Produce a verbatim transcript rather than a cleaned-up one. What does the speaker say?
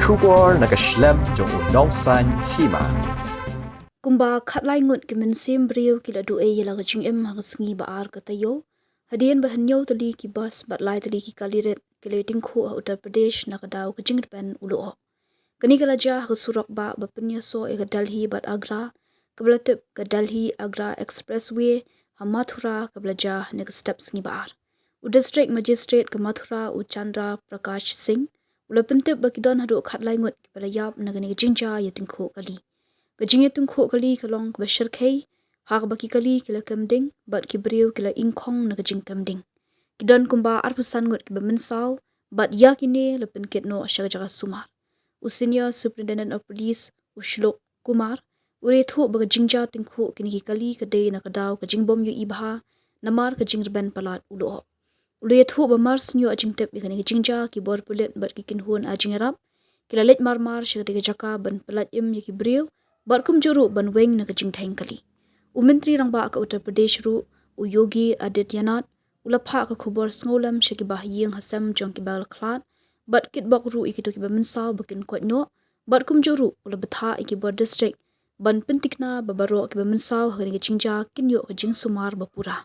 Khubor na ka shlem jong u Nongsaiñ Hima. Kumba khatlai ngut ki mynsiem briew ki la duh ei ïa la ka jingim ha ka sngi ba ar ka taïew, hadien ba hynñiew tylli ki bus bad lai tylli ki kali rit ki la ïatyngkhuh ha Uttar Pradesh na ka daw ka jingrben u luh hok. Kane ka la jia ha ka surok bah ba pynïasoh ïa ka Delhi bad Agra, kaba la tip ka Delhi Agra Expressway ha Mathura, kaba la jia ha kane ka step sngi ba ar. U District Magistrate ka Mathura, u Chandra Prakash Singh, u la pyntip ba ki don haduh khatlai ngut kiba la ïap na kane ka jingjia ïatyngkhuh kali. Ka jingïatyngkhuh kali ka long kaba shyrkhei, ha kaba ki kali ki la kem ding bad ki briew ki la ingkhong na ka jingkem ding. Ki don kumba arphew san ngut kiba mynsaw, bad ïa kine la pynkit noh sha ka jaka sumar. U Senior Superintendent of Police, u Shlok Kumar, u la ïathuh ba ka jingjia tyngkhuh kine ki kali ka dei na ka daw ka jingbym ïohi bha namar ka jingrben palat u luh hok. U la ïathuh ba mar shu ïoh jingtip ïa kane ka jingjia, ki bor pulit bad ki kynhun ai jingïarap ki la leit marmar sha katei ka jaka ban pyllait im ïa ki briew bad kumjuh ruh ban weng na ka jingdheng kali. U Myntri Rangbah ka Uttar Pradesh ruh, u Yogi Adityanath, u la phah ka khubor sngewlem sha ki bahaïing hasem jong kiba la khlad bad kitbok ruh ïa kito kiba mynsaw ba kin koit noh, bad kumjuh ruh u la bthah ïa ki bor district ban pyntikna ba baroh kiba mynsaw ha kane ka jingjia kin ïoh ka jingsumar ba pura.